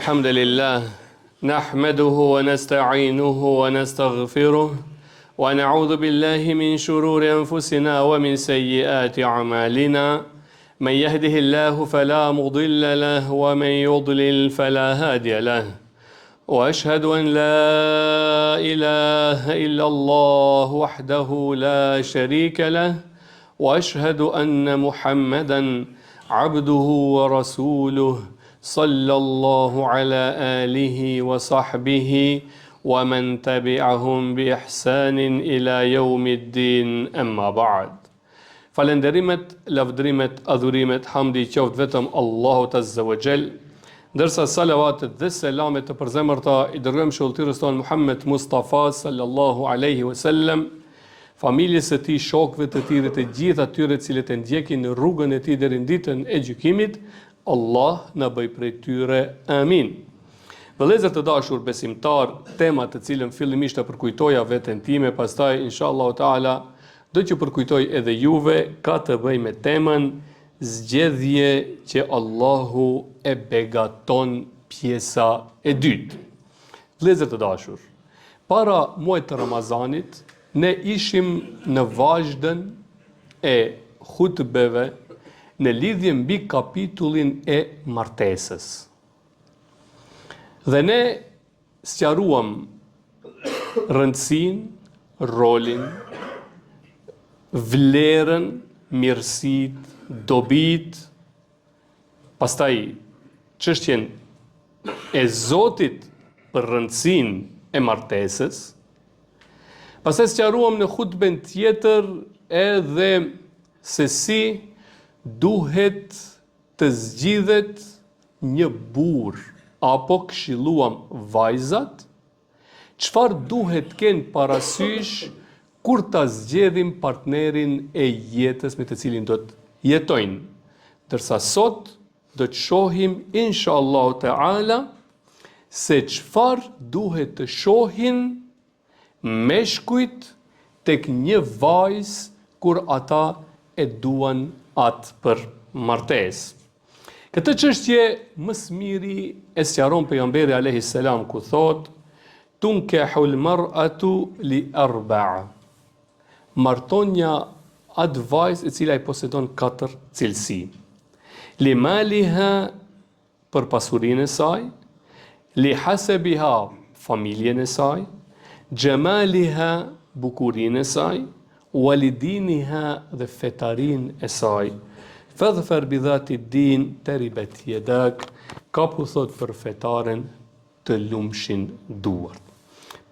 الحمد لله نحمده ونستعينه ونستغفره ونعوذ بالله من شرور أنفسنا ومن سيئات أعمالنا من يهده الله فلا مضل له ومن يضلل فلا هادي له واشهد ان لا اله الا الله وحده لا شريك له واشهد ان محمدا عبده ورسوله صلى الله على اله وصحبه ومن تبعهم باحسان الى يوم الدين اما بعد Falënderimet, lavdërimet, adhurimet, hamdi i qoftë vetëm Allahut Azza wa Jall, ndërsa salavatet dhe selamet të përzemërta i dërgojmë shëlltyrës tonë Muhammed Mustafa sallallahu alaihi wasallam, familjes së tij, shokëve të tij dhe të gjithë atyre të cilët e ndjekin rrugën e tij deri në ditën e gjykimit, Allah na bëjë prej tyre. Amin. Vëllezër të dashur besimtar, tema të cilën fillimisht e përkujtoja veten time, pastaj inshallah taala Do t'ju përkujtoj edhe juve, ka të bëjë me temën Zgjedhje që Allahu e begaton pjesa e dytë. Vëllezër të dashur, para muajit të Ramazanit ne ishim në vazhdën e hutbeve në lidhje mbi kapitullin e martesës. Dhe ne Sqaruam rëndësinë, rolin, vlerën, mirësitë, dobitë, pastaj çështjen e Zotit për rëndësinë e martesës. Pastaj sqaruam në hutben tjetër edhe se si duhet të zgjidhet një burrë apo këshilluam vajzat çfarë duhet të kenë parasysh kur ta zgjedhin partnerin e jetës me të cilin do të jetojnë. Ndërsa sot do të shohim inshallahu teala se çfarë duhet të shohin Meshkujt tek një vajzë kur ata e duan atë për martesë. Këtë çështje më së miri e sqaron pejgamberi alejhi selam ku thotë tunkehul mar'atu li arba'a. Martonja atë vajzë e cila i posedon katër cilësi. Li maliha për pasurinë e saj, li hasebiha familjen e saj, xhemaliha bukurinë e saj, wa li diniha dhe fetarinë e saj. Fadhfer bi dhati din teribet jedak, kapu thot për fetaren të lumshin duart.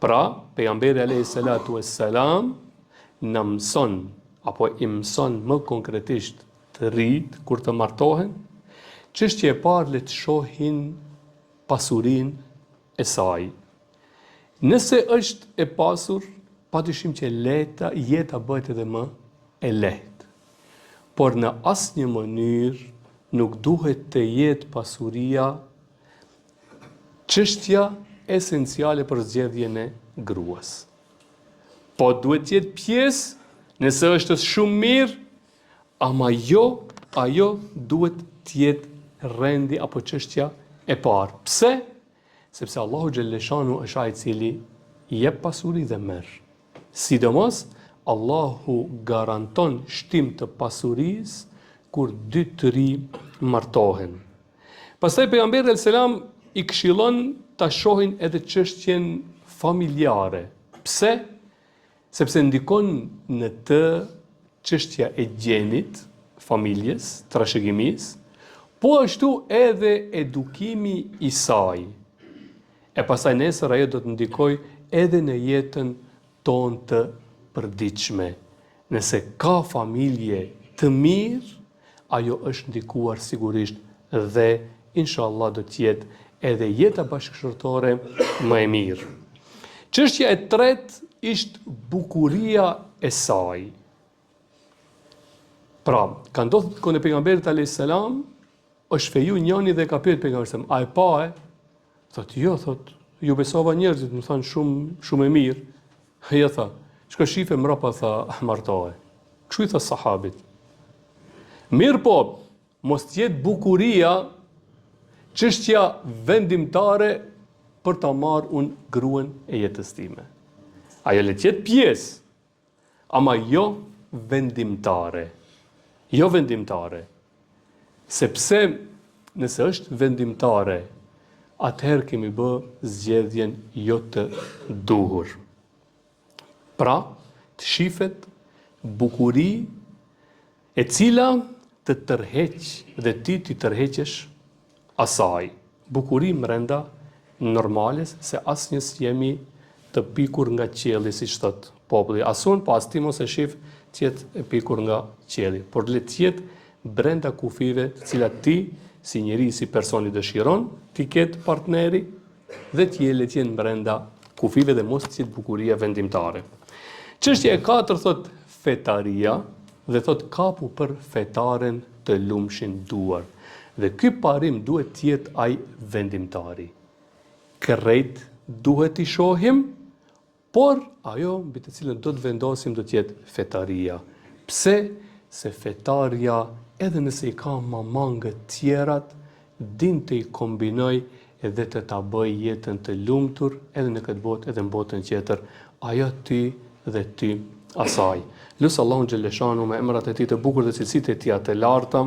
Pra, pejgamberi alayhi salatu wassalam na mëson apo i mëson më konkretisht Të rinjtë kur të martohen, çështje e parë le të shohin pasurinë e saj. Nëse është e pasur, padyshim që lehta, jeta bëhet edhe më e lehtë. Por në asnjë mënyrë nuk duhet të jetë pasuria çështja esenciale për zgjedhjen e gruas. Po duhet të jetë pjesë, nëse është shumë mirë, Ama jo, ajo duhet të jetë rendi apo çështja e parë. Pse? Sepse Allahu xhelleshanu është ai i cili jep pasuri dhe merr. Sidomos Allahu garanton shtim të pasurisë kur dy të ri martohen. Pastaj pejgamberi alejhi selam i këshillon ta shohin edhe çështjen familjare. Pse? Sepse ndikon në të çështja e gjenit, familjes, trashëgimisë, po ashtu edhe edukimi i saj. E pastaj nesër ajo do të ndikojë edhe në jetën tonë të përditshme. Nëse ka familje të mirë, ajo është ndikuar sigurisht dhe inshallah do të jetë edhe jeta bashkëshortore më e mirë. Çështja e tretë ishtë bukuria e saj. Pra, ka ndodhur në kohën e pejgamberit alayhis salam, është feju njëri dhe ka pyet pejgamberin, a e pa e? Thot, jo, thot, ju besova njerëzit, më thanë shumë shumë e mirë. Jo tha, shko shife mrapa tha martoje. Kështu i tha sahabit. Mirëpo, mos të jetë bukuria çështja vendimtare për ta marrë unë gruen e jetës time. Ajo le të jetë pjesë, ama jo vendimtare. Jo vendimtare. Sepse nëse është vendimtare, atëherë kemi bë zgjedhjen jo të duhur. Pra, të shifet bukuri e cila të tërheq dhe ti t'i tërheqesh asaj. Bukuri mrenda normales se asnjë s'jemi të pikur nga qielli siç thotë populli. As unë, po as ti mos e shif të jetë e pikur nga qielli, por le të jetë brenda kufijve të cilat ti si njeri, si person i dëshiron t'i ketë partneri dhe të jetë le të jenë brenda kufijve dhe mos të jetë bukuria vendimtare. Çështja e katërt thotë fetaria dhe thotë kapu për fetaren të lumshin duart. Dhe ky parim duhet të jetë ai vendimtari. Krejt duhet t'i shohim, Por, ajo mbi të cilën do të vendosim do të jetë fetaria. Pse? Se fetaria, edhe nëse i ka ma mangët tjerat, din të i kombinojë dhe të ta bëjë jetën të lumtur edhe në këtë botë edhe në botën tjetër, ajo ty dhe ty asaj. Lus Allahun xhelleshanuhu me emrat e tij të bukur dhe cilësitë e tija të larta,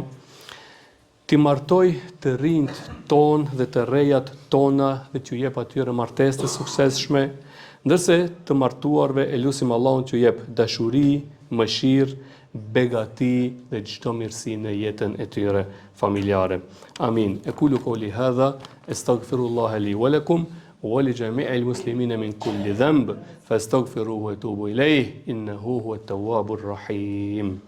T'i martojë të rinjtë tonë dhe të rejat tona dhe t'ju jep atyre martesë të suksesshme, ndërse të martuarve e lusim Allahun t'ju jep dashuri, mëshirë, begati dhe çdo mirësi në jetën e tyre familjare. Amin. Ekulu kauli hadha, estagfirullaha li wa lakum wa li jami'il muslimina min kulli dhanb, fastaghfiruhu wa tubu ilayh, innahu huwa at-tawwabur rahim.